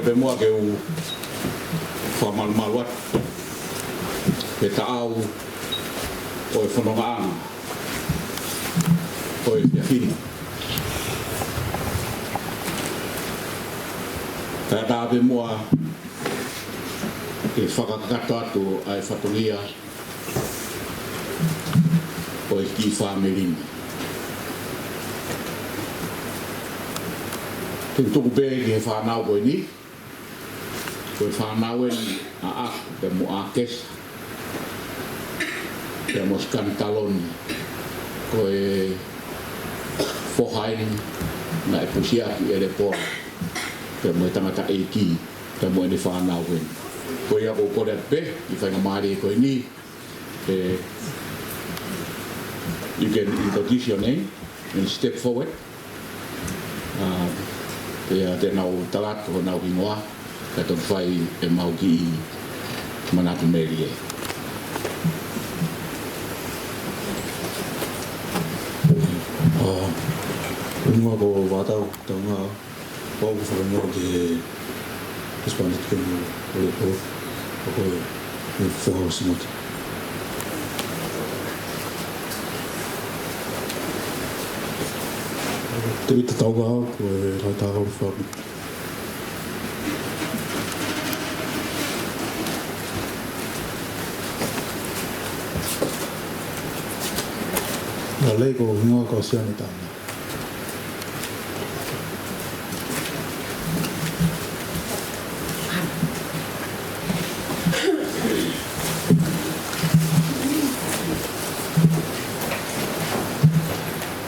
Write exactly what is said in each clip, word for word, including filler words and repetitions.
Pea muʻa ke u fakamalumalu atu he taʻau ʻo e fonongaʻanga ʻo e efiafi ni. Kae ʻatā pē muʻa ke fakakakato atu ʻa e fatongia ʻo e kiʻi fāmili ni. Te u tuku pē ki he fānau ko eni, ko e fānau eni ʻaʻaku pea mo ʻAkesa, pea mo Sikanitaloni, ko e foha eni naʻe pusiaki ʻe Lepola, pea mo e tangataʻeiki, pea mo ʻene fānau eni. Ko ia ʻoku ou kole atu pē, ʻi he faingamālie ko eni, eh, you can introduce your name and step forward. Ah, pea te nau tala atu honau hingoa, kae toki fai ʻemau kiʻi manatu melie. Ah, hingoa ko Vātau Taunga, ʻoku ou fakahingoa ki he husband ke mo ole po, ʻo ko e, e foha ʻo Simoti. Tēvita Taunga, ko e lahi taha ʻo e fāmili. Naʻe lei ko e hingoa ko Sione Taunga.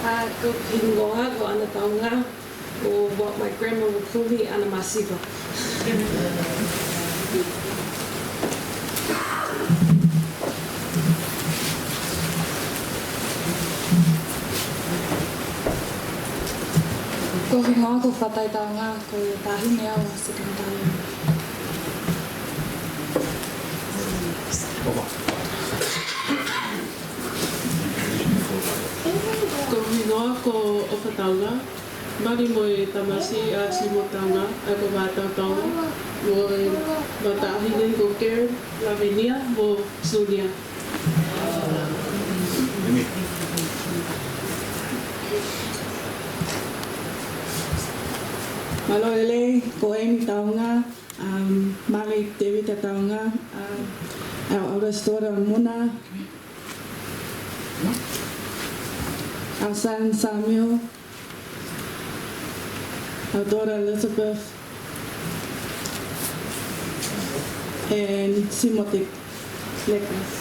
Ah, ko hoku hingoa ko ʻAna Taunga, or what my grandma would call me, ʻAna Masiva. Ko hoku hingoa ko Fatai Taunga, ko e taʻahine au ʻo Sikanitaloni. Ko hoku hingoa ko ʻOfa Taunga, mali mo e tamasiʻi ʻa Simo Taunga, ʻa ia ko Vātau Taunga, mo ʻema taʻahine ko Karen, Lavinia, mo Sunia. Mālō e lei, ko Emi Taunga, um, mali Tēvita Taunga, um, our oldest daughter Muna, our son Samuel, our daughter Elizabeth, and Timothy Nicholas.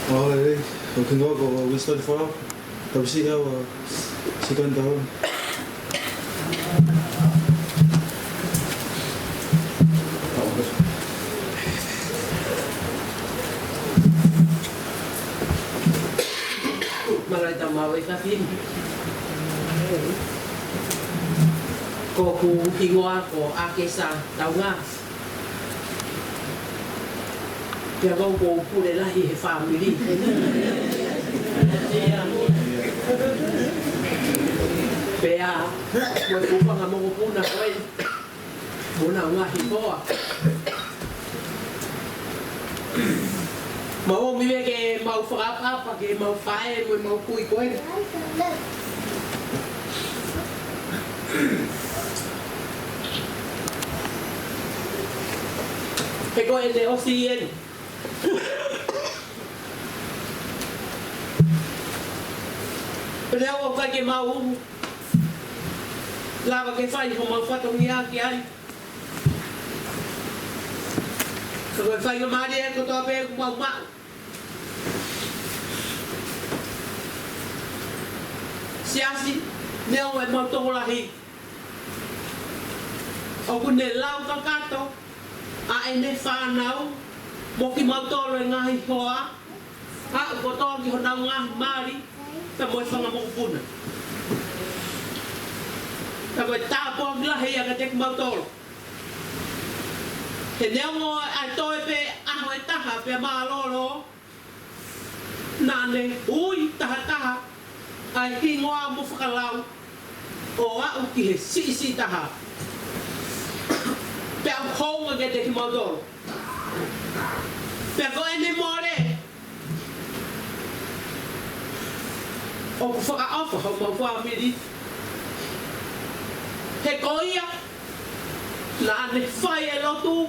Mālō e lei, ko hoku hingoa ko Winston Farrell, tamasiʻi au ʻa Sikanitaloni. Mālō e tau maʻu e efiafi ni. Ko hoku hingoa ko ʻAkesa Taunga. Pea ko au ko e pule lahi he fāmili. Pea, ko e fuʻu fanga mokopuna ko ē, mo ʻenau ngaahi hoa. Mau ō mai ke mau fakaʻapaʻapa ki heʻemau faʻē mo ʻemau kui ko ē. He ko ʻene ʻosi eni. Pea ʻoku ʻikai ke mau lava ke fai homau fatongia ki ai. Ka ko e faingamālie kotoa pē ʻoku mau maʻu. Siasi, neongo ʻemau tokolahi, ʻoku ne lau kakato ʻa ʻene fānau mo kimautolu e ngaahi hoa, aʻu kotoa ki honau ngaahi mali, pea mo e fanga mokopuna. Ka ko e tāpuaki lahi ia kiate kimautolu. He neongo ʻa e toe pē ʻaho ʻe taha pea mālōlō, naʻa ne ui tahataha ʻa e hingoa mo fakalau ʻo aʻu ki he siʻisiʻi taha. Pea ʻoku hounga kiate kimautolu. Pea ko ʻene mole, ʻoku fakaʻofa homau fāmili. He ko ia naʻa ne fai e lotu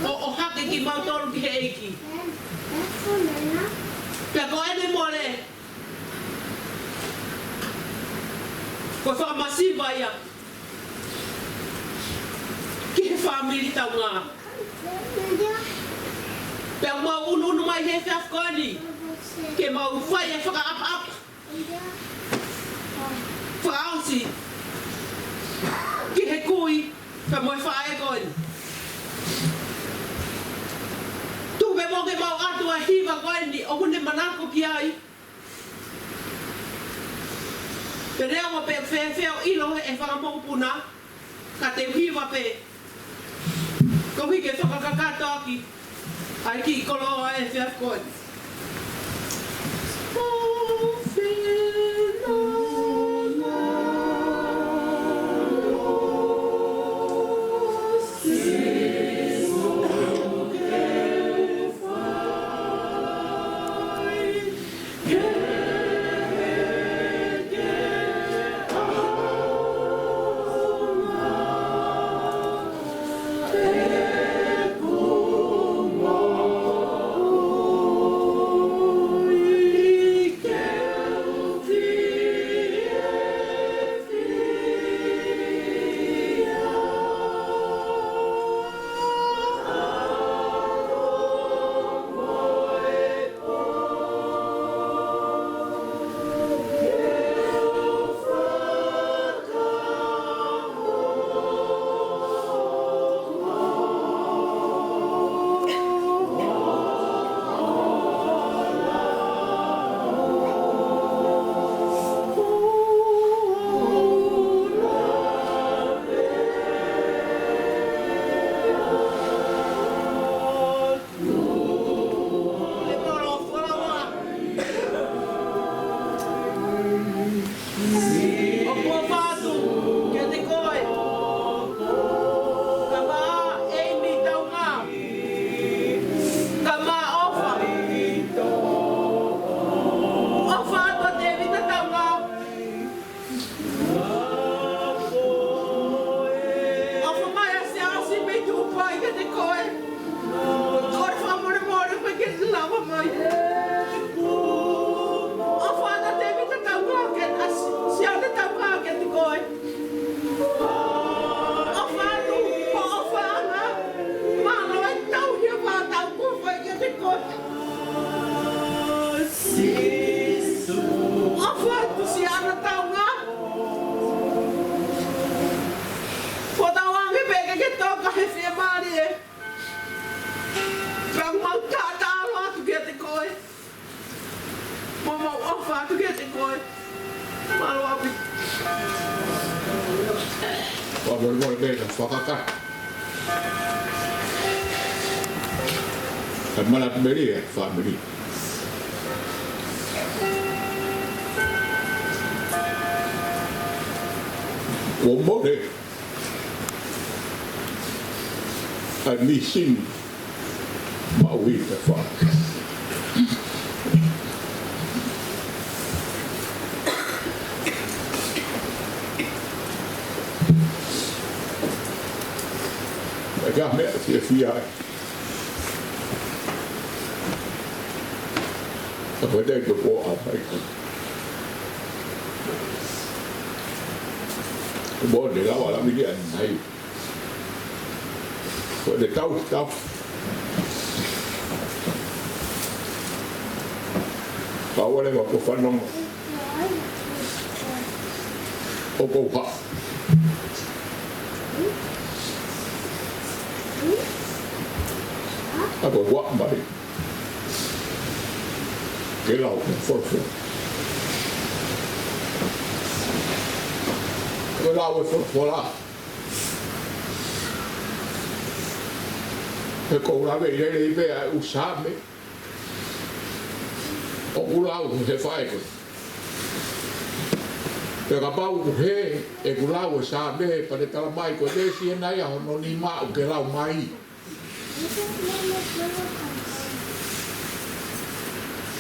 ʻo ʻohake kimautolu ki he ʻEiki. Pea ko ʻene mole, ko e fakamasiva ia ki he fāmili Taungā. Pea mau ʻunuʻunu mai he efiafi ko eni ke mau fai e fakaʻapaʻapa fakaʻosi ki he kui pea mo e faʻē ko eni. Tuku pē muʻa ke mau ʻoatu ʻa e hiva ko eni ʻoku ne manako ki ai. Pea neongo pe fēfē ʻo ʻilo ʻe he fanga mokopuna, ka te u hiva pē koeʻuhi ke fakakakato ʻaki ʻa e kiʻi koloa ʻo e efiafi ko eni. ʻOku ou ʻofa atu kiate koe, Kama ʻEimi Taungā. Kama ʻOfa. ʻOfa atu ʻa Tēvita Taungā. ʻOfa mai ʻa Siaosi mei Tupai kiate koe. Kole fakamolemole mai ke lava mai. ʻOfa atu ʻa Tēvita Taungā ke, ʻa Si-, Sione Taungā kiate koe. ʻOfa atu, ʻofa ʻana. Mālō e tauhi ʻa e vā tau ko fai kiate koe. ʻOfa atu Siana Taungā. Kuo tau ange pē ke ke toka he fiemālie. Pea mau tātā atu kiate koe. Mo mau ʻofa atu kiate koe. Mālō ʻaupito. Fakamolemole pē ka fakakakato ʻa e manatu melie ʻa e fāmili. Kuo mole ʻa e mīsini maʻu ʻi he fā. ʻIkai ha meʻa fiefia ai. ʻA ko e taimi ko ē ʻoku ʻomai. Ko e moʻoni lava la mili ʻanai. Ko e tau, tau. Ka ʻoua leva kuo fanongo. ʻOku ou haʻu. ʻA ko e ʻomai. Ke lau, folofola. Lau e folofola. He ʻoku ou lave lelei pē ʻa e ʻū Saame ʻoku lau he faʻē ko ē. Pea kapau ʻoku hē ʻeku lau e Saame, pea ne talamai ko e veesi ʻe nai ʻa hono nima ʻoku ke lau mai,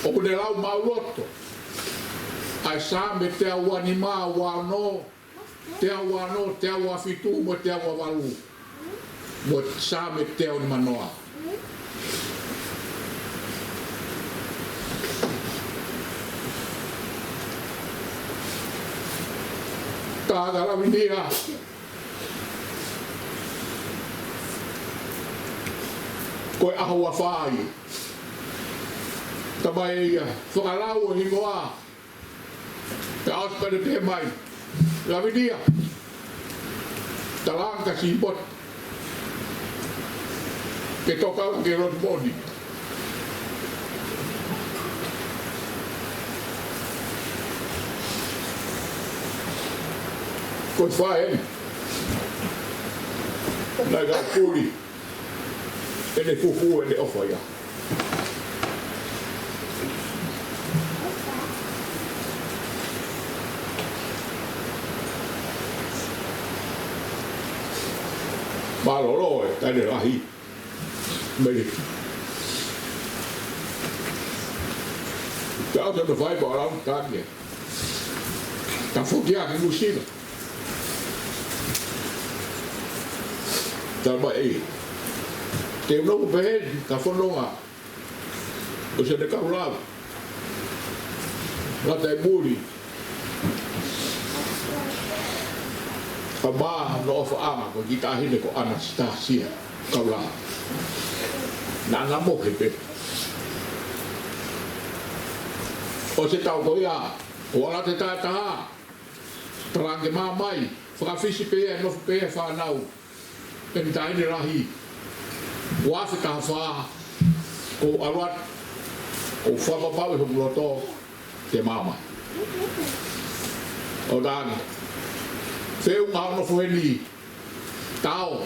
ʻoku ne lau maʻuloto ʻa e Saame teau ua nima, ua ono, teau ua ono, teau ua fitu, mo e teau ua valu, mo e Saame teau nimanoa. Ka ka Lavinia, ko e ʻaho ua fā ia. Talamai ʻe ia, fakalau ʻo hingoa. Pea ʻosi pē ʻene pehē mai, Lavinia, talaange kia Sīpota ke tokanga ke lotu moʻoni. Ko e faʻē eni. Naʻe ka puli ʻene fufū ʻene ʻofa ia. Mālōlō e taʻahine lahi. Mei. Ka ʻosi hono fai pea lau taki. Ka foki ā ki Nuʻu Sila. Talamai ʻe ia, te u nofo pehē ni, ka fononga ʻo siʻene kau lau. Lata e muli. Ka mā no ʻofaʻanga ko e kiʻi taʻahine ko ʻAnasitasia Kaulā. Naʻa na mohe pē. ʻOsi e taʻu ko ia, ʻo ala atu e taʻu ʻe taha, talaange ke mā mai, fakafisi pē ia, nofo pē ia e fānau. Pea mo e taʻahine lahi. Ua afe taha fā, ʻoku ou ʻalu atu, ʻoku ou fakapapauʻi hoku loto, te mā mai. ʻO talaange, feʻunga hoʻo nofo heni, tau,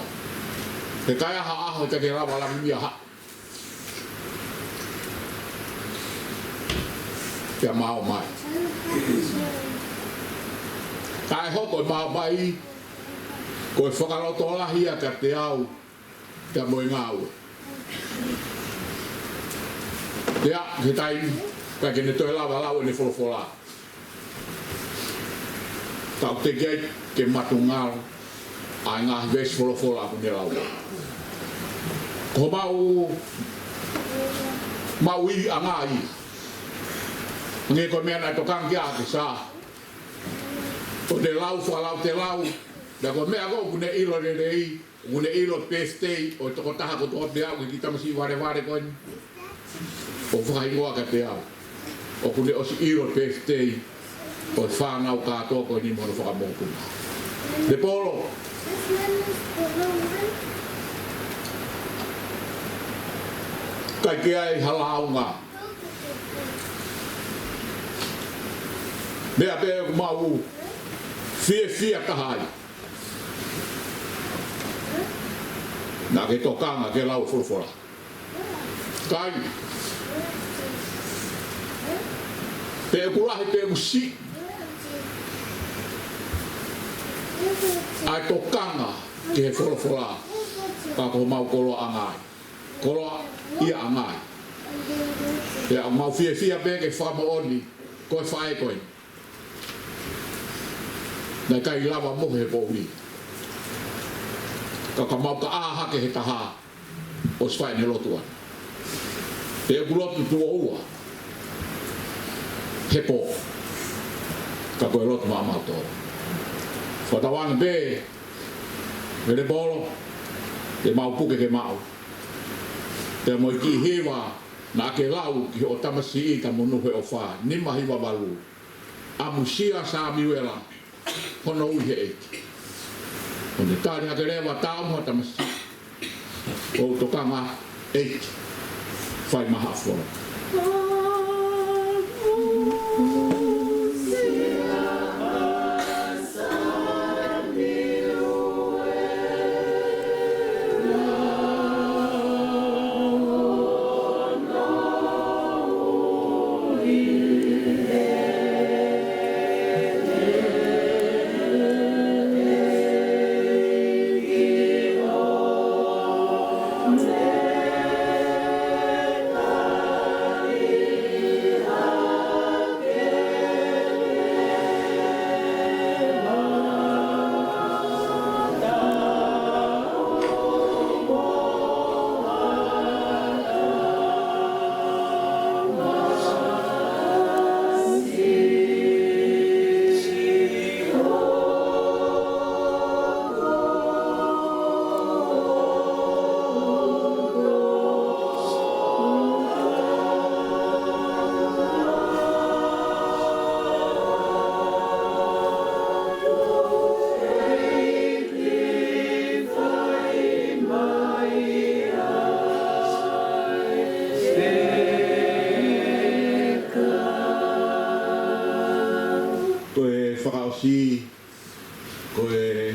he ʻikai ha ʻaho te ke lava Lavinia ha. Pea mā ō mai. Kae hoko e mā ō mai, ko e fakalotolahi ia kiate au, pea mo e ngāue. Pea, he taimi, pea ke ne toe lava lau ʻene folofola. Ka ʻoku teʻeki ai ke matu ngalo ʻa e ngaahi veesi folofola ʻoku ne lau. Ko homau, mau ivi ʻa ngaahi. Nge ko e meʻa naʻe tokanga ki ai ʻa Sā. ʻO te lau, fakalau te lau. Pea ko e meʻa ko ē ʻoku ne ʻilo lelei. ʻOku ne ʻilo birthday ʻo e tokotaha kotoa pē ʻoku ʻi he kiʻi tamasiʻi valevale ko eni. ʻO fakahingoa kiate au. ʻOku ne ʻosi ʻilo birthday ʻo e fānau kātoa ko eni mo hono fakamoʻoni. Lepolo. ʻIkai ke ʻi ai ha lāunga. Meʻa pē ʻoku mau fiefia taha ai. Naʻa ke tokanga ke lau e folofola. ʻIkai. Pe ʻoku lahi pe ʻoku siʻi ʻa e tokanga ki he folofola, ka ko homau koloaʻanga ia. Koloaʻiaʻanga ia. Pea ʻoku mau fiefia pē ke fakamoʻoni, ko e faʻē ko ē naʻe ʻikai lava mohe he poʻuli. Ka ka mau ka ʻā hake he taha, ʻosi fai ʻene lotu ʻana. Pea ʻoku lotu tuʻo ua he pō. Ka ko e lotu maʻamautolu. Fakatauange pē, Lepolo, te mau puke ke maʻu. Pea mo e kiʻi hiva naʻa ke lau ki hoʻo tamasiʻi ka monū he ʻofa, nima hiva valu. ʻAmusia Samiuela, hono ui he ʻEiki. ʻO ne tali hake leva, tāu mo e tamasiʻi. ʻOku ou tokanga, ʻEiki. Fai mai ha folofola. Ko e fakaʻosi, ko e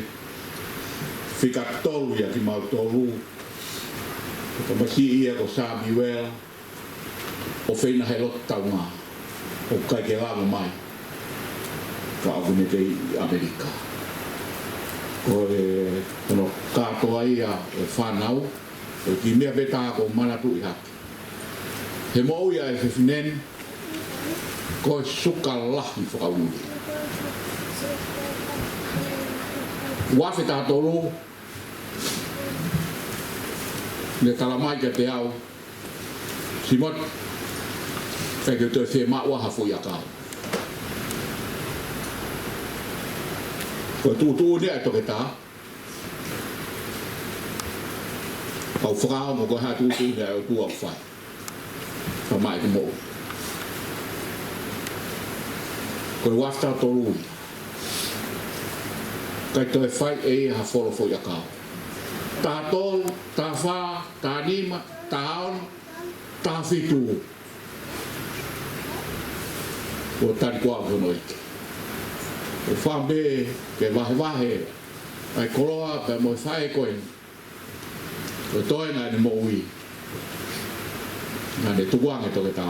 fika tolu ia kimautolu. Ko e tamasiʻi ia ko Samuela ʻOfeina Helotu Taunga, ʻoku ʻikai ke lango mai, ka ʻoku ne kei ʻAmelika. Ko e, ko hono kātoa ia e fānau, ʻoku ʻi ai e meʻa pē taha ʻoku ou manatuʻi hake. He moʻui ʻa e fefine ni, ko e suka lahi fakaʻuli. Uafe taha tolu, ne tala mai kiate au, Simoti, ʻikai ke toe fiemaʻu ha foʻi ʻakau. Ko e tuʻutuʻuni ia ʻa e toketā, ʻoku ou fakaongo ko e hā e tuʻutuʻuni ia ʻa e ʻOtua ʻoku fai. Ka mai ke moʻu. Ko e uafe taha tolu ia. ʻIkai toe fai ʻe ia ha folo foʻi ʻakau. Taha tolu, taha fā, taha nima, taha ono, taha fitu. ʻO tali kuo aʻu ki hono ʻeiki. ʻOku ou fakaʻamu pē ke vahevahe ʻa e koloa pea mo e faʻē ko eni. Ko e toenga ʻene moʻui, naʻa ne tukuange toketā,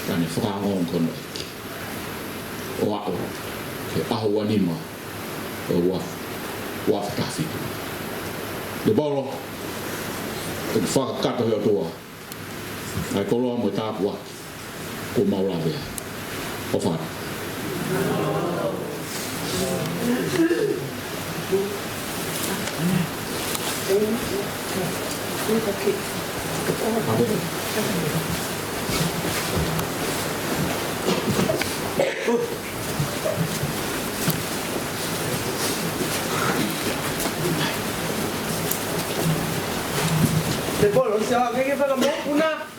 naʻa ne fakaongoongo ki hono ʻeiki. ʻO aʻu ki he ʻaho ua nima ʻo e uafe, uafe taha fitu. Lepolo, ʻoku fakakakato he ʻOtua ʻa e koloa mo e tāpuaki kuo mau lave ai. ʻOfa atu. Lepolo, se ʻoku ke fakamoʻoni.